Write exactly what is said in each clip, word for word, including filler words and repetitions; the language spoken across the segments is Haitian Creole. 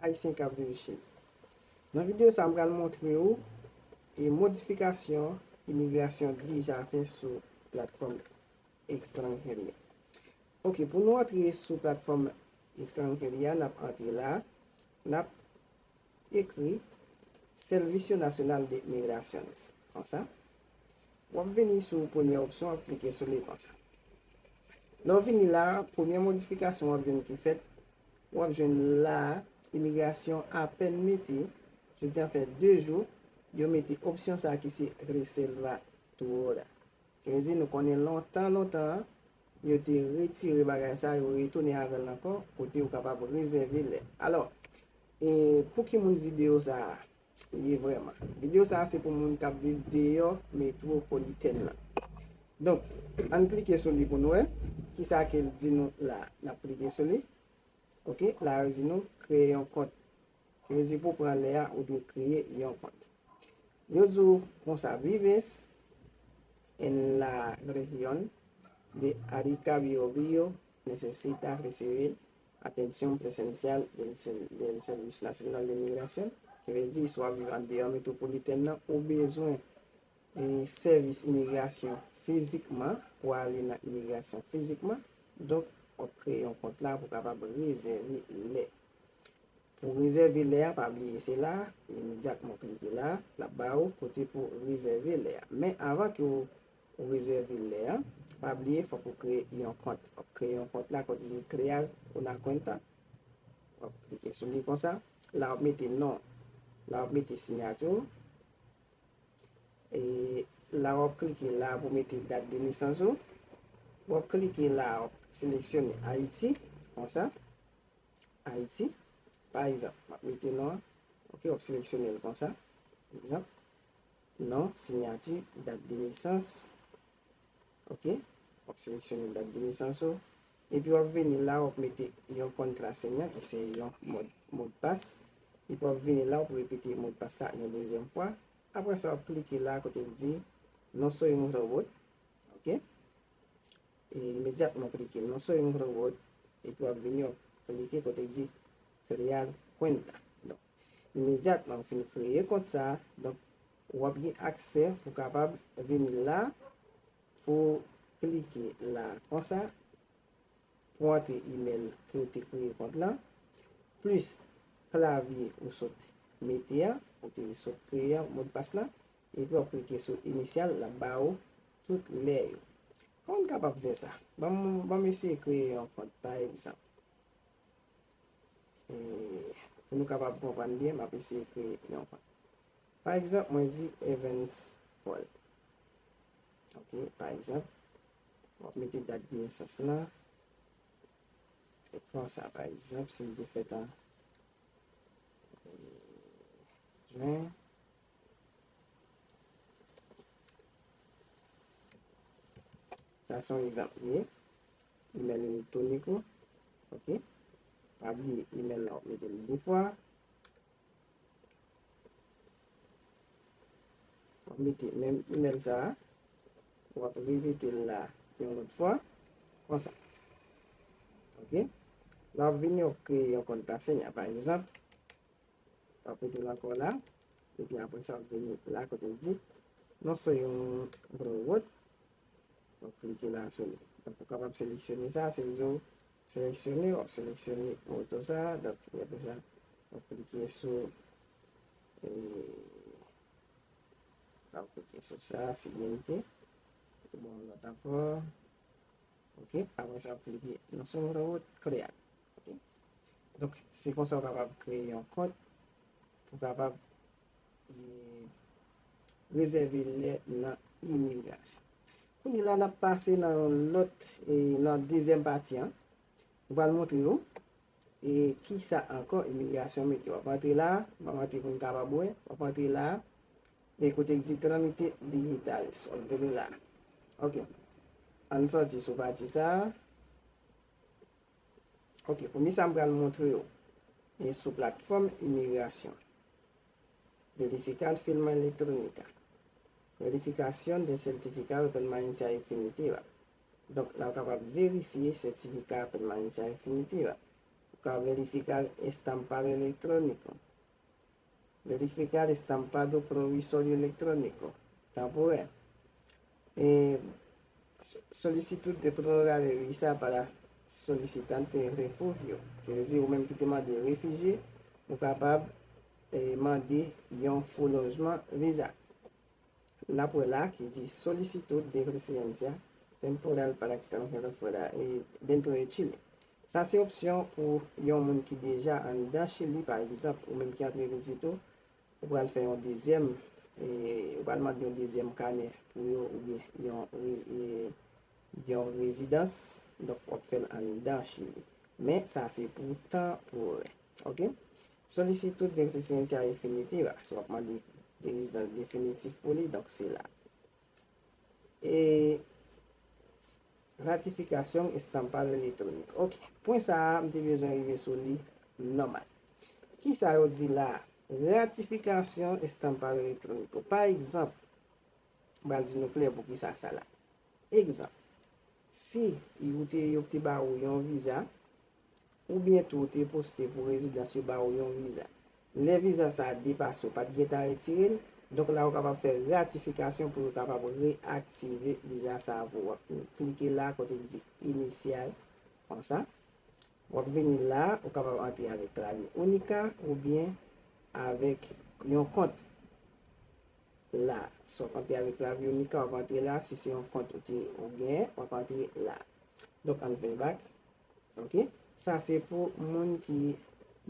Ayisyen k ap viv Chili. Nan videyo sa a, m pral montre w e modifikasyon imigrasyon deja fè sou platfòm Extranjeria. Ok, pou nou antre sou platfòm Extranjeria, n ap antre la, n ap ekri Servicio Nacional de Migraciones, konsa. W ap vini sou premyè opsyon, w ap klike sou li konsa. Lè w vini la, premyè modifikasyon w ap jwenn ki fèt, w ap jwenn la, imigrasyon apèn mete, jodi a fè de jou, yo mete opsyon sa a ki se reserva tu hora. Ki vle di nou konnen lontan, lontan, yo te retire bagay sa, yo retounen avè l ankò, kote ou kapab rezève lè. Alò, e pou ki moun videyo sa a ye vrèman? Videyo sa a se pou moun k ap viv deyò metwopolitèn nan. Donk, ann klike sou li pou n wè kisa ke l di nou la. N ap klike sou li. Ok, la yo di nou kreye yon kont. Ki vle di pou pran lè a, ou dwe kreye yon kont. Yo di w konsa, vives en la región de Arica Biobío necesitas recibir atención presencial del, del Servicio Nacional de Migración. Ki vle di, si w ap viv andeyò metwopolitèn nan, ou bezwen e, sèvis imigrasyon fizikman, pou ale nan imigrasyon fizikman. Donk, w ap kreye yon kont la pou kapab rezève lè. Pou rezève lè a, pa bliye se la, imedyatman w klike la, l ap ba ou kote pou rezève lè a. Men avan ke w, ou rezève lè a, pa bliye fòk ou kreye yon kont. W ap kreye yon kont la, kote se crear una cuenta. W ap klike sou li konsa. La w ap mete non. La w ap mete siyati w. E la w ap klike la pou mete dat de nesans ou. W ap klike la, w ap seleksyone Ayiti, konsa. Ayiti. Pa egzanp, m ap mete non an. Ok, w ap seleksyone l konsa. Pa egzanp, non, siyati, dat de nesans. Ok, w ap seleksyone dat de nesans ou. Epi w ap vini la, w ap mete yon contraseña, ki se yon mòd, modpas. Epi w ap vini la, w ap repete modpas la yon dezyèm fwa. Apre sa, w ap klike la kote l di "No soy un robot". Ok? E imedyatman w klike "No soy un robot", epi w ap vini, w ap klike kote l di "Crear cuenta". Donk, imedyatman w fin kreye kont sa, donk, w ap gen aksè pou kapab vini la, pou klike la konsa, pou antre imèl ke w te kreye kont lan, plis klavye ou sot mete a, ou te sot kreye a, modpas lan, epi w ap klike sou inisyal, l ap ba ou tout lè yo. Kòman n kapab fè sa? Ban m, ban m eseye kreye yon kont, pa egzanp. E, pou nou kapab konprann byen, m ap eseye kreye yon kont. Pa egzanp, mwen di Evans Paul. Ok, pa egzanp, w ap mete dat de nesans lan. E konsa, pa egzanp, si m te fèt an, e, jen, sa se yon egzanp li ye. Imèl elektwonik ou. Ok. Pa bliye, imèl la, w ap mete l de fwa. W ap mete menm imèl sa a. W ap repete l la yon lòt fwa. Konsa. Ok. La, w ap vini, w ap kreye yon contraseña, pa egzanp. W ap mete l ankò la. Epi apre sa, w ap vini la kote l di "No soy un robot". W ap klike la sou li. Donk, ou kapab seleksyone sa, se l di w seleksyone, w ap seleksyone moto sa. Donk, epi apre sa, w ap klike sou, e, w ap klike sou sa, siguiente. Epi bon, lòt ankò. Ok, apre sa, w ap klike "No soy un robot, crear". Ok. Donk, se konsa w kapab kreye yon kont pou w kapab, e, rezève lè nan imigrasyon. Kounye la, n ap pase nan yon lòt, e, nan dezyèm pati an. Nou pral montre w, e, kisa ankò imigrasyon mete. W ap antre la, m ap antre pou n kapab wè. W ap antre la, e kote k di "Trámites digitales". W ap vini la. Ok. Ann sòti sou pati sa a. Ok, premye sa m pral montre w, e sou platfòm imigrasyon. Verificar firma electrónica. Verificación de certificado de permanencia definitiva. Donk, la w kapab verifye sètifika permanencia definitiva. ka verificar estampado electrónico. Verificar estampado provisorio electrónico. Temporary. Eh, so- solicitud de prórroga de visa para solicitante refugio. Ki vle di ou menm ki te mande refijye, ou kapab eh, mande yon pwolonjman viza. N ap wè la ki di solicitud de residencia temporal para extranjero fuera, eh, dentro de Chile. Sa se opsyon pou yon moun ki deja anndan Chili, pa egzanp, ou menm ki antre vizit ou, ou pral fè yon dezyèm, eh, ou pral mande yon dezyèm kanè pou yo, oubyen yon, re- eh, yon rezidans, donk w ap fè l anndan Chili. Men sa se pou tanporè. Ok? Solicitud de residencia definitiva, si w ap mande de rezidans definitif pou li, donk se la. E ratificación estampado electrónico. Ok, pwen sa a, m te bezwen rive sou li nòmal. Kisa yo di la? Ratificación estampado electrónico. Pa egzanp, m pral di nou klè pou kisa sa la. Egzanp, si yo te, yo te ba ou yon viza, oubyen tou ou te poste pou rezidans, yo ba ou yon viza. Lè viza sa a depase, ou pa t gentan retire l, donk la ou kapab fè ratifikasyon pou yo kapab reaktive viza sa a pou ou. W ap klike la kote l di inisyal, konsa. W ap vini la, ou kapab antre avèk klavye Unica oubyen avèk yon kont la. Si w ap antre avèk klavye Unica, w ap antre la. Si se yon kont ou te, ou genyen, w ap antre la. Donk, ann fè bak. Ok? Sa se pou moun ki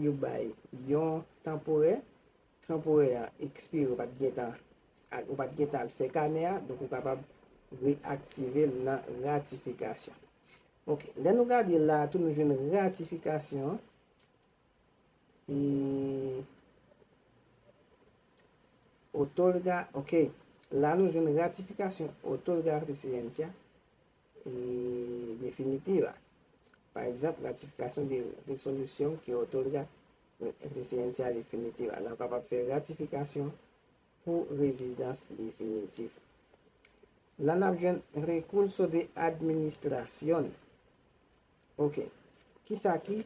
yo bay yon tanporè. Tanporè a ekspire, ou pa t gentan, ou pa t gentan al fè kanè a, donk ou kapab reaktive l nan ratifikasyon. Ok, lè nou gade la a tou, nou jwenn ratifikasyon e otorga, ok. La nou jwenn ratifikasyon otorga residencia e definitiva. Pa egzanp, ratifikasyon de resolución que otorga residencia definitiva. La ou kapab fè ratifikasyon pou rezidans definitif. La n ap jwenn recurso de administración. Ok. Kisa ki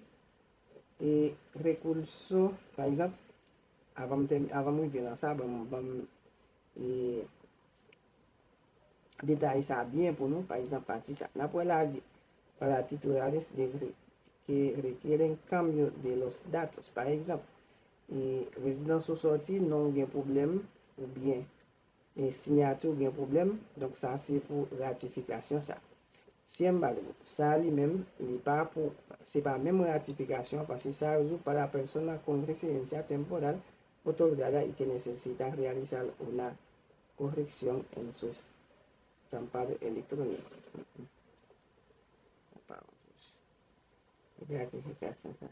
e recurso, pa egzanp, avan m tèm- avan m rive nan sa, ban m, ban m e detaye sa byen pou nou. Pa egzanp, pati sa. N ap wè la di, para titulares de re- que requieren cambio de los datos. Pa egzanp, e rezidans ou sòti, non w gen pwoblèm, oubyen e siyati w gen pwoblèm, donk sa se pou ratifikasyon sa. Siempre, sa li menm, li pa pou, se pa menm ratifikasyon, paske sa rezoud para persona con residencia temporal otorgada y que necesita realizar una corrección en su estampado electrónico. Ratifikasyon sa.